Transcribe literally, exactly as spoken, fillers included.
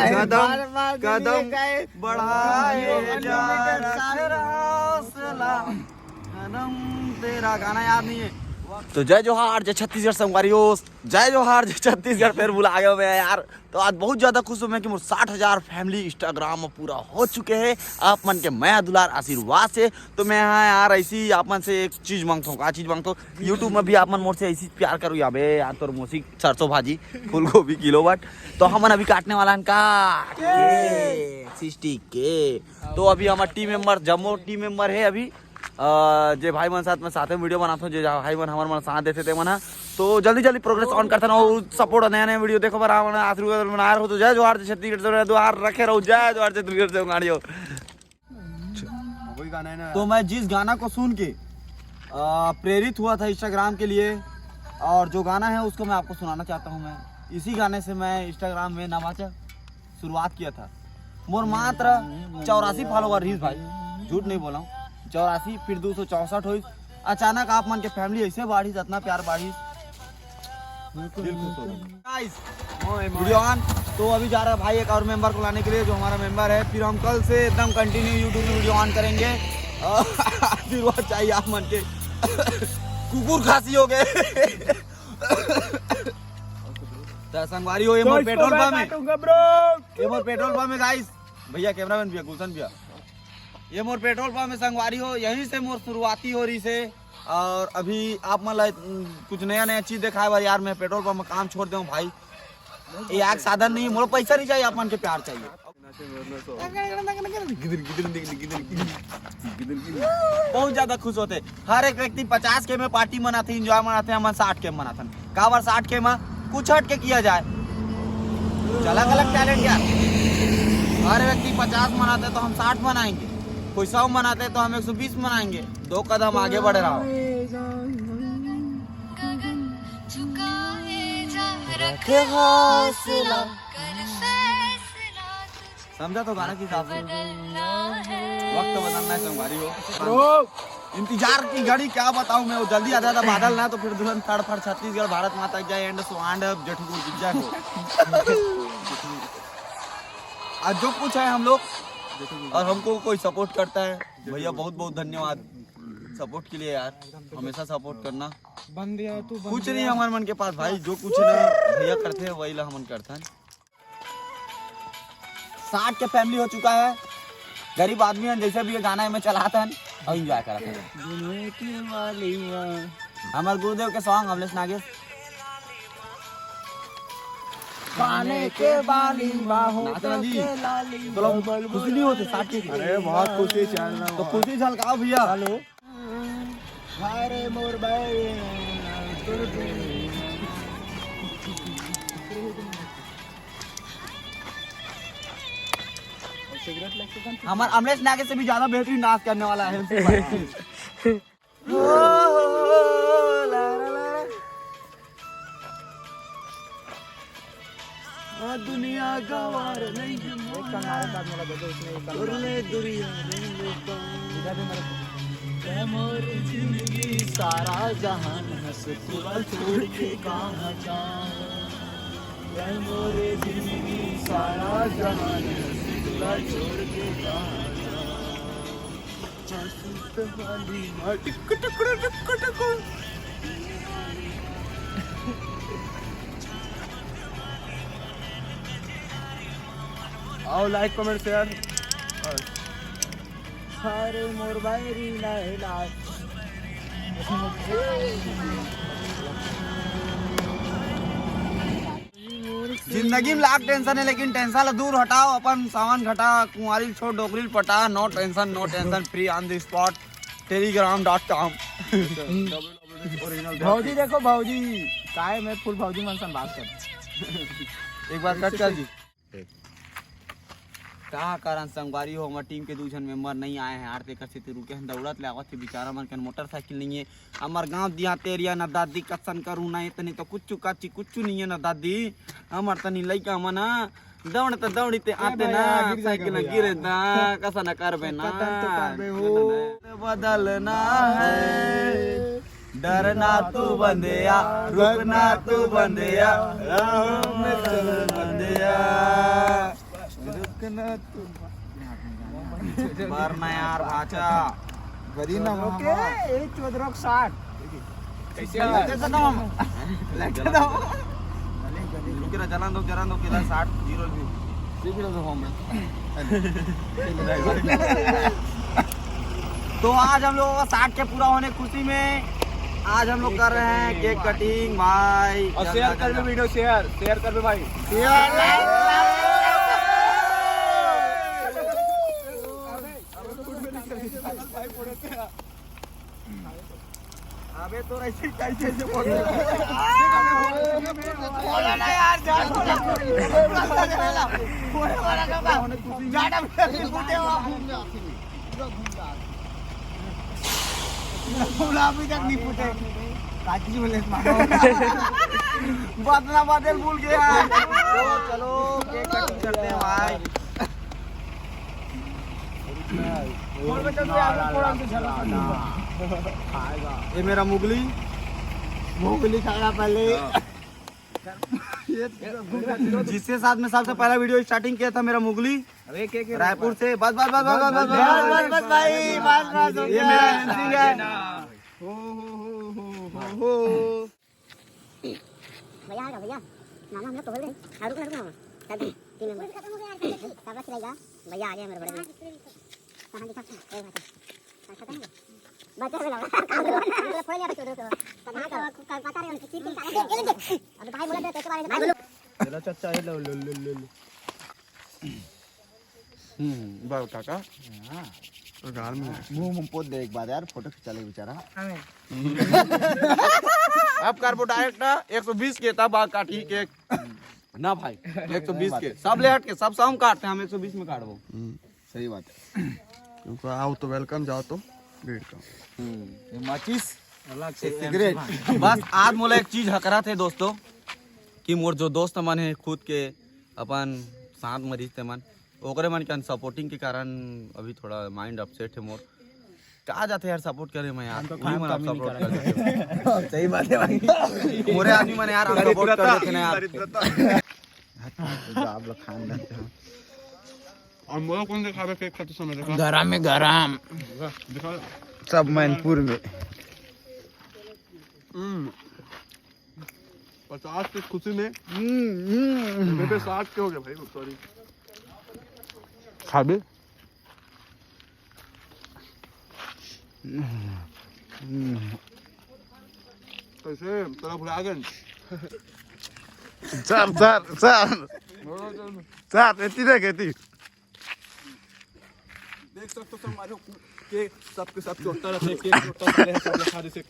कदम, बार बार कदम दिए गए। बढ़ाए जा, रख हौसला। कदम तेरा गाना याद नहीं है। तो जय जोहार, जय छत्तीसगढ़ संगवारी हो। जय जोहार, जय छत्तीसगढ़। फिर बुला गया मैं यार। तो आज बहुत ज्यादा खुश हूँ मैं कि मोर साठ हजार फैमिली इंस्टाग्राम में पूरा हो चुके हैं। आप मन के मया दुलार आशीर्वाद से। तो मैं यहाँ यार ऐसी आप मन से एक चीज मांगता हूँ। का चीज मांगता हूँ? YouTube में भी आप मन मोर से ऐसी प्यार करो। अबे यार, तोर मौसी सरसों भाजी, फूलगोभी किलो बट। तो हमन अभी काटने वाला हन का सिक्सटी के। तो अभी हमार टीम मेंबर, जम्मो टीम मेंबर है अभी। अ, जे भाई मन साथ में साथे में वीडियो बनात हो, जे भाई मन हमर मन साथ देते ते मन ह। तो जल्दी जल्दी प्रोग्रेस ऑन करते रहो, सपोर्ट नया नया वीडियो देखो बर हमन आशीर्वाद बनाए रहो। तो जय जोहार, जय छत्तीसगढ़ से दुआर रखे रहो, जय जोहार, जय छत्तीसगढ़ से गाड़ियों। वही गाना है ना। तो मैं जिस गाना को सुन के, अ, प्रेरित हुआ था इंस्टाग्राम के लिए, और जो गाना है उसको मैं आपको सुनाना चाहता हूँ। मैं इसी गाने से मैं इंस्टाग्राम में नवाचा शुरुआत किया था। मोर मात्र चौरासी फॉलोअर रहीस भाई, झूठ नहीं बोला हूँ, चौरासी, फिर दो सौ चौसठ होइस। अचानक आप मन के फैमिली ऐसे बाढ़िस, इतना प्यार बाढ़िस, दिल खुश हो गया। गाइस, वीडियो ऑन। तो अभी जा रहा है भाई एक और मेंबर को लाने के लिए, जो हमारा मेंबर है। फिर हम कल से एकदम कंटिन्यू यूट्यूब में वीडियो ऑन करेंगे। आशीर्वाद चाहिए आप मन के। कुकुर खांसी हो गए। तो संगवारी हो, ये तो मोर इसको पेट्रोल मैं पंप है। काटूंगा ब्रो। ये मोर पेट्रोल पंप है गाइस। भैया, कैमरामैन भैया, गुलशन भैया, ये मोर पेट्रोल पंप है संगवारी हो, यहीं से मोर शुरुआती हो रही से। और अभी आप मन ला, उम, कुछ नया नया चीज दिखाए बर यार, मैं पेट्रोल पंप में काम छोड़ दे हूँ भाई। ये आग साधन नहीं, मोर पैसा नहीं चाहिए, आप मन के प्यार चाहिए। बहुत ज्यादा खुश होते। हर एक व्यक्ति पचास के में पार्टी मनाते, एंजॉय मनाते, हमन साठ के मनाथन। काबर साठ के में कुछ हट के किया जाए, अलग अलग टैलेंट यार। हर व्यक्ति पचास मनाते तो हम साठ मनाएंगे, कोई सौ मनाते तो हम एक सौ बीस मनाएंगे। दो कदम आगे बढ़ रहा हो। गगन झुकाए जा, रख हौसला, कर फैसला तुझे समझा तो गाना की हिसाब से। बदलना है। वक्त बदलना है संगवारी हो। ब्रो। इंतजार की घड़ी क्या बताऊं मैं, वो जल्दी आ जाता बादल ना, तो फिर दुल्हन थड़ फड़ छत्तीसगढ़ भारत माता की जय एंड सो एंड जेठू को जय हो। आज जो कुछ है हम लोग, और हमको कोई सपोर्ट करता है भैया, बहुत बहुत धन्यवाद सपोर्ट के लिए यार, हमेशा सपोर्ट करना। बंदिया तू कुछ नहीं है हमारे मन के पास भाई, जो कुछ ना भैया करते हैं वही ला हमन करते हैं। साठ के फैमिली हो चुका है, गरीब आदमी है, जैसे भी ये गाना है मैं चलाता है और एंजॉय करता है। दुनिया की मालिमा। हमारे गुरुदेव के सॉन्ग अमलेश नागेश। काने के बाली माँ हो नाचना जी। के लाली चलो, माँ खुशी नहीं होती साठ के? अरे बहुत खुशी चल रहा तो हूँ। खुशी झलकाओ भैया। हेलो। अरे मोर भाई। हमारा अमलेश नागेश से भी ज्यादा बेहतरीन डांस करने वाला है एमसी भाई। हाँ, दुनिया गवार नहीं है मोला। ले दुनिया रे ले पार। मैं मोर जिंदगी सारा जहान हंस पूरा छोड़ के कहाँ जाऊं। मैं मोर जिंदगी सारा जहान हंस पूरा छोड़ के कहाँ जाऊं। आओ, लाइक, कमेंट, शेयर। अरे मोर बैरी लाए लाए। जिंदगी में लाख टेंशन है, लेकिन टेंशन ला दूर हटाओ, अपन सावन घटा, कुंवारी छोड़, डोकरी पटा, no tension, no tension, free on the spot, telegram dot com। भौजी देखो, भौजी काय में फुल भौजी मन सन बात कर। एक बार कट कर जी। का कारण संगवारी हो, हमर टीम के दू झन मेंबर नहीं आए हैं यार, तेकर सेती रुके हैं, दौड़त ले आवत हे, बेचारा मन कन मोटरसाइकिल नहीं है। हमर गांव दिया तेरिया न दादी कसन करू ना, इतनी तो कुछ काची कुछ नहीं है ना दादी। हमर तनी लइका मन दौड़ते दौड़ते आते ना, साइकिल गिरे ता कसन करबे ना। बदलना है, डरना तू बंदिया, रुकना तू बंदिया, राह में चल बंदिया। बर ना यार भाचा। बरी ना मामा। ए चोदरोक साठ। कैसे? लगे तो दम। लगे तो दम। रुके ना, जलन दो, जलन दो, किला साठ जीरो भी। तो आज हम लोगों का साठ के पूरा होने की खुशी में आज हम लोग कर रहे हैं केक कटिंग भाई। और शेयर कर भी वीडियो, शेयर शेयर कर भी भाई। अबे तो ऐसे कैसे ऐसे बोल रहे बोला ना यार, जान बोला। बोले वाला का बात। जाडा भी फूटे हुआ। बोला अभी तक नहीं फूटे। काची बोले मारो। बदला बदल भूल गया। तो चलो केक कटिंग करते हैं भाई। ये मेरा मुगली। मुगली खाना पहले। जिसके साथ में सबसे पहला वीडियो स्टार्टिंग किया था मेरा मुगली, रायपुर से। बस बस बस बस बस बस बस बस भाई, बस बस। ये मेरा नैन्सी है। भैया आ गया भैया। मामा हम लोग तो बोल रहे हैं। हाँ, रुक ना, रुक ना मामा। चल, टीम मेंबर। सब रख रहेगा। भैया आ गए हमारे बड़े भैया। कहाँ दिखा? ए, भाई। अच्छा, कहाँ है? बच्चा भी लगा। हम लोग खोल लिया बच्चों को। तो कहाँ करो? पता नहीं उनकी चीज निकाले। अब भाई बोला तो तेरे बारे में। चलो चाचा, ये लो, लो, लो, लो, लो। हम्म, बाल काका। मुंह मुंह पोत दे एक बार यार, फोटो खिंचा ले बेचारा। अब कार्बोडाइट ना एक सौ बीस के था, बाल काटी केक। ना भाई, एक सौ बीस के सब ले हट के सब साउंड काटते हैं, हम एक सौ बीस में काटबो। सही बात है। तुमको आओ तो वेलकम, जाओ तो वेलकम। ये माचिस अलग से सिगरेट। बस आज मोला एक चीज हकरा थे दोस्तों, कि मोर जो दोस्त मन है खुद के अपन साथ मरीज थे मन, ओकरे मन के अनसपोर्टिंग के कारण अभी थोड़ा माइंड अपसेट है मोर। कहा जाते यार सपोर्ट करे मैं यार, वही मन आप सपोर्ट कर देते हो। सही बात है भाई। मोरे आदमी मन यार हम सपोर्ट कर देते ना यार। आप लोग खान रहते हैं। और मोला कौन दिखावे केक खाते समय देखा? गरम में गरम। दिखा। सब मैनपुर में। हम्म। पचास के खुशी में मेरे साठ के हो गए भाई, सॉरी। खाबे। कैसे तोरा भुला गए? सर सर सर सर, एती देख, एती। देख सकते हो सब हमारे के सबके सब चोटता रहते हैं, केक चोटता रहते हैं, सब खा रहे हैं,